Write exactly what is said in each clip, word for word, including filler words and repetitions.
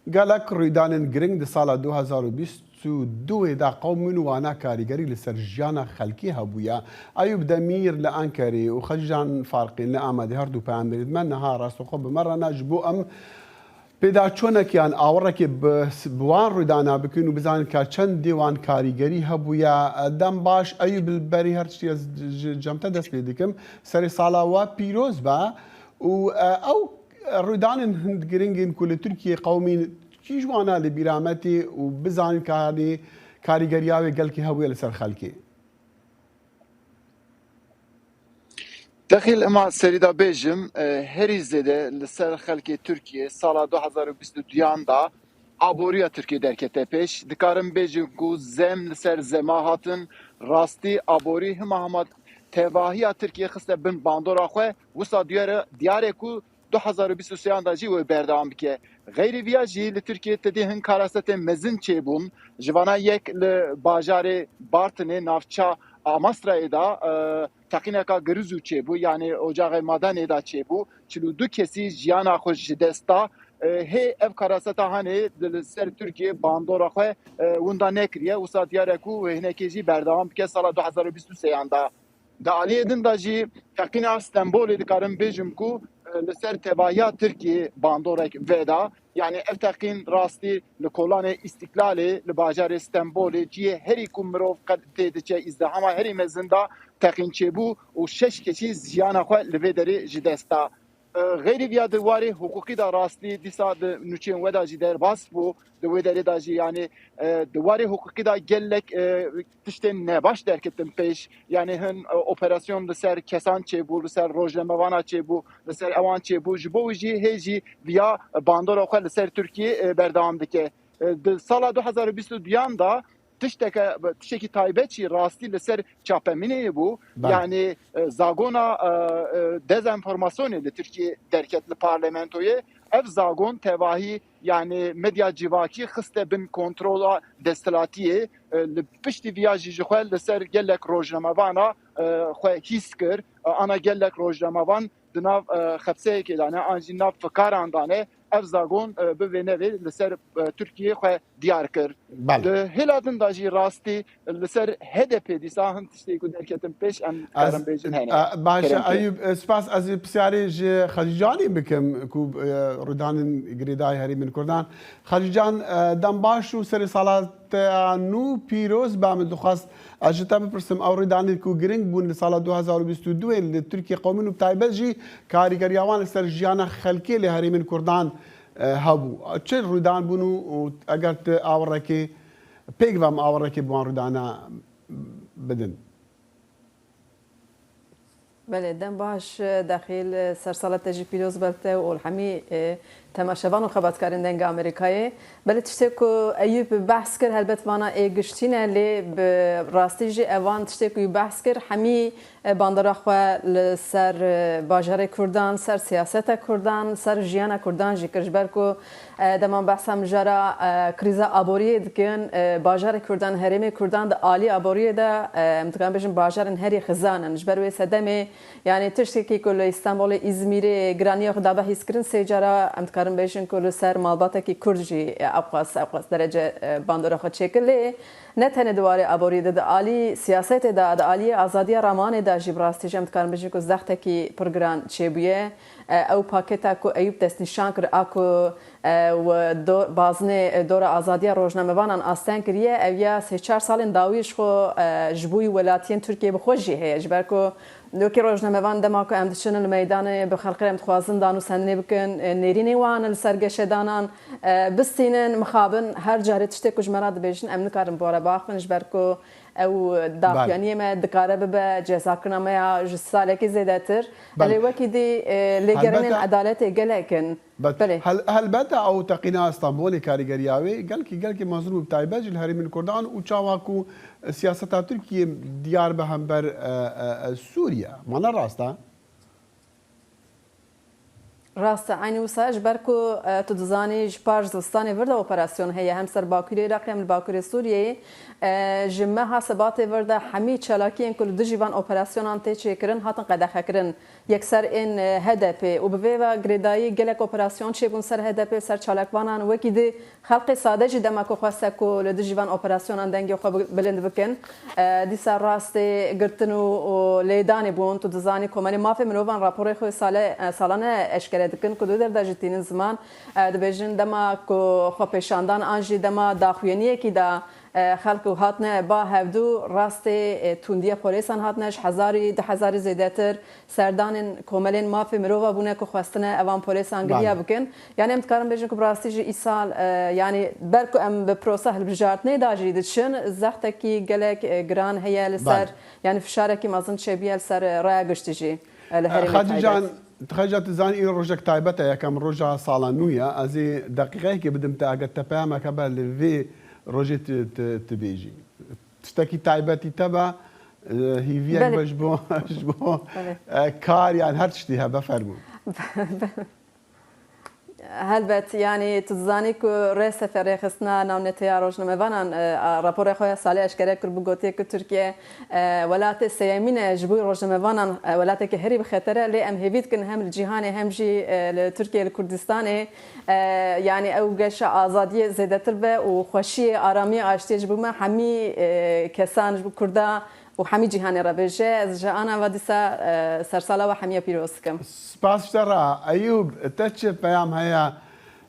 Gelek rûydanên giring di sala du hezar û bîst û duyê de qewimîn û wana karîgerî li ser jiyana xelkê hebûye. Eyûb Demîr li Enkerê û Xecîcan Farqîn li Amedê her du peyamberî me niha rastexwe bi me re ne ji bo em pêdaçûnekê yan awirekê bi, bi wan rûdana bikin û bizanin ka çendê wan karîgerî hebûye. Dem baş Eyûb, li berî her tiştî ez ji cem te dest pê dikim. Serê sala we pîroz be û, e, ew rûdanên hin giring ên ku li Tirkiyê qewimîn, kî ji wana li bîra me tê û bizanin ka, yanî, karîgeriya wê gelkî hebûye li ser xelkê? Dexîl, hema serî de bêjim, e, herî zêde li ser xelkê Tirkiyê sala du hezar û bîst û duyan de aboriya Tirkiyê derkete pêş. Dikarim bêjim ku zem li ser zema hatin, rastî aborî hima hima tevahiya Tirkiyê xiste bin bandora xwe. Wisa diyar e, diyar e ku du hezar û bîst û sêyan de jî wê berdewam bike. Xeyrî viya jî li Tirkiyê tedê hin karasetên mezin çêbûn. Ji vana yek li bajarê Bartinê, navça Amastrayê de, e, teqîneka girûzû çêbû, yanî ocaxê madenê de çêbû. Çil û du kesî jiyana xwe ji dest da. E, hê ev karaseta hanê di, li ser Tirkiyê bandora xwe, e, winda nekiriye. Wisa diyar e ku hinekê jî berdewam bike sala du hezar û bîst û sêyan de. Di aliyê din de jî teqîna Stenbolê dikarim bêjim ku, e, li ser tevahiya Tirkiyê bandorek veda. Yanî ev teqîn rastî li kolanê Îstîklalê, li bajarê Stenbolê, cihê herî ku mirov qe-, tê diçe, îzdihama herî mezin de teqîn çêbû û şeş kesî jiyana xwe li vê derê ji dest da. E, xeyrî viya di warê hiqûqî de rastî dîsa di nûçeyên we de jî derbas bû. Di wê derê de jî, yanî, e, di warê hiqûqî de gelek, e, tiştên nebaş derketin pêş. Yanî hin, e, operasyon li ser kesan çêbû, li ser rojnamevana çêbû, li ser ewan çêbû. Ji bo wî jî hê jî viya bandora xwe li ser Tirkiyê, e, berdewam dike. E, di sala du hezar û bîst û duyan de tişteke, tiştekî taybet jî rastî li ser çapemînê bû. Belê. Yanî, e, zagona, e, e, dezenformasyonê li Tirkiyê derket li parlamentoyê. Ev zagon tevahî, yanî medya civakî xiste bin kontrola desthilatiyê. E, li piştî viya jî ji xwe li ser gelek rojnamevana, e, xwe hîs kir. E, ana gelek rojnamevan di nav, e, xepseyekê de ne, an jî nav fikaran de ne, ev zagon, e, bi vê nevê li ser, e, Tirkiyê xwe diyar kir. Belê. Di hêla din de jî rastî li ser H D P dîsa hin tiştê ku derketin pêş, em Ez, karin bêjin hene. e, baş e, Kerem ke. Eyûb, e, spas, ez ê pisyarê ji Xecîcanê bikim ku, e, rûdanên girêdayî herêmên Kurdan. Xecîcan, e, dem baş û serê sala te nû pîroz be. Min dixwest ez ji te bipirsim, ew rûdanên ku giring bûn li sala du hezar û bîst û duyê li Tirkiyê qewimîn û bi taybet jî karîgeriya wan li ser jiyana xelkê li herêmên Kurdan, e, hebû. Çi rûdan bûn û, û eger tu awirekê, pêk ve em awirekê bi wan rûdana bidin? Belê, dem baş, Dexîl, sersala te jî pîroz be li te û li hemî, e, temaşevan û xebatkarên Denga Amerîkayê. Belê, tiştê ku Eyûb behs kir, helbet vana ê giştî ne, lê bi rastî jî evan tiştê ku wî behs kir, hemî, e, bandora xwe li ser, e, bajarê Kurdan, ser siyaseta Kurdan, ser jiyana Kurdan jî kir. Ji ber ku E, dema behsa mijara, e, krîza aboriyê dikin, e, bajarê Kurdan, herêmê Kurdan di alî aboriyê de, e, em dikarin bêjin bajarên herî xizan in. Ji ber wê sedemê, yanî tiştekî ku li Îstanbulê, Îzmîrê giraniya xwe dabe hîskirin, sê cara em dikarin bêjin ku li ser malbatekî Kurd jî, e, ewqas, ewqas derece, e, bandora xwe çêkir. Lê ne tenê di warê aboriyê de, di alî siyasetê de, di aliyê azadiya ramanê de jî bi rastî jî em dikarin bêjin ku zextekî pir giran çêbûye. E, ew paketa ku Eyûb destnîşan kir, a ku, e, we do-, bazinê, e, dora azadiya rojnamevanan asteng kiriye, ev ya sê çar salên dawî ji xwe, e, ji bo welatiyên Tirkiyê bi xwe jî heye. Ji ber ku wekî rojnamevan dema ku em diçin li meydanê bi xelkê re em dixwazin danûstendinê bikin, e, nêrînê wan li ser geşedanan, e, bistînin, mixabin, her carê tiştê ku ji me re dibêjin, em nikarin bi we re biaxivin, ji ber ku ew daxuyaniyê me dikare bibe cezakirina me ya ji salekî zêdetir. Belê. Lê wekî dî, e, lêgerînên edaletê gelek in. Belê. Hel-, helbet ew teqîna Stenbolê karîgeriya wê gelkî, gelkî mezin bû, bi taybet jî li herêmên Kurdan û çawa ku siyaseta Tirkiyê diyar be hember, e, e, e, Sûriye. Ma ne rast e? Rast e, eynî wisa ji ber ku e, tu dizanî ji paş zivistanê vir de operasyon heye, hem ser Bakurê Iraqê hem li Bakurê Sûriyeyê. E, ji meha Sebatê vir de hemî çalakiyên ku li dijî van operasyonan tê çêkirin hatin qedexekirin. Yekser ên e, H D P û bi vê ve girêdayî gelek operasyon çêbûn ser H D P, ser çalakvanan wekî di Xelkê sade jî dema ku xweste ku li dijî van operasyonan dengê xwe bi-, bilind bikin, e, dîsa rastê girtin û, û lêdanê bûn. Tu dizanî Komelê Mafê Mirovan raporê xwe sale, e, salane eşkere dikin ku du dev de jî tînin ziman. E, dibêjin dema ku xwepêşandan an jî dema daxuyaniyekî de, e, xelk û hatine ba hevdû rastê, e, tundiyê polêsan hatine ji hezarî, du hezarî zêdetir. Serdanên komelên mafê mirova bûne ku xwestine evan polêsan giriya Belê. bikin. Yani em dikarin bêjin ku bi rastî jî îsal, e, yani ber ku em bi prosa hilbijartinê de jî diçin, zextekî gelek, e, giran heye li ser, Belê. yani fişarekî mezin çêbiye li ser, e, raya giştî jî, e, li herêmê Xacî taybet. Can, Xacî Can, tu zanî îro rojek taybet e, yekem roja sala nû ye. Ez ê deqîqeyekê bidim te, eger te peyameke be li vê rojê tu, tu, tu bêjî. Tiştekî taybetî te be, e, hîviyek Belê. be ji bo, ji bo, Belê. e, kar yan her tiştî hebe, fermû. Helbet, yani tu dizanî ku rê seferê xistina navneteya rojnamevanan, e, a, raporê xwe ya salê eşkere kir, bi gotiye ku Tirkiye, e, welatê sêyemîn e ji bo rojnamevanan, e, welatekî herî bi xeter e, lê em hêvî dikin hem li cîhanê hem jî, e, li Tirkiye, li Kurdistanê, e, yani ew geşa azadiyê zêdetir be û xweşiyê, aramiyê, aştiyê ji bo me hemî, e, kesan, ji bo Kurda û hemî cîhanê re bêje. Ez ji ana ve dîsa, e, sersala we hemiya pîroz dikim. Spas ji te re. Eyûb, te çi peyam heye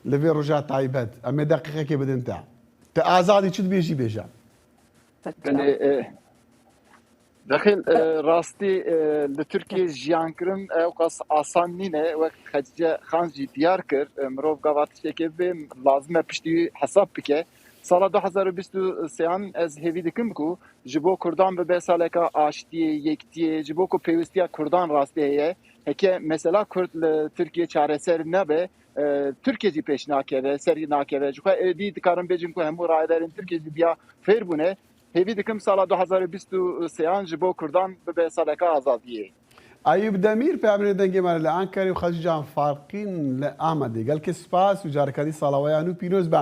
li vê roja taybet? Em ê deqîqekê bidin te. Te azadî çi dibêjî bêje. Belê, e, Dexil, e, rastî, e, li Tirkiyê jiyan kirin, e, ew qas asan nîne. Wek Xedîce Xan jî diyar kir, e, mirov gava tiştekê bê, lazim e piştî wî hesab bike. Sala du hezar û bîst û sêyan ez hêvî dikim ku ji bo Kurdan bibe saleka aştiyê, yektiyê, ji bo ku pêwistiya Kurdan rastî heye. Heke mesela Kurd li Tirkiyê çareser nebe, e, Tirkiye jî pêş nakeve, serî nakeve. Ji xwe êdî dikarin bêjin ku hemû rayedarên Tirkiye jî biya fêr bûne. Hêvî dikim sala du hezar û bîst û sêyan ji bo Kurdan bibe saleka azadiyê. Eyûb Demîr, peyamnêrê Dengê Me li Ankarê, û Xecîcan Farqîn li Amedê. Gelkê spas û careka dî sala we ya nû pîroz be.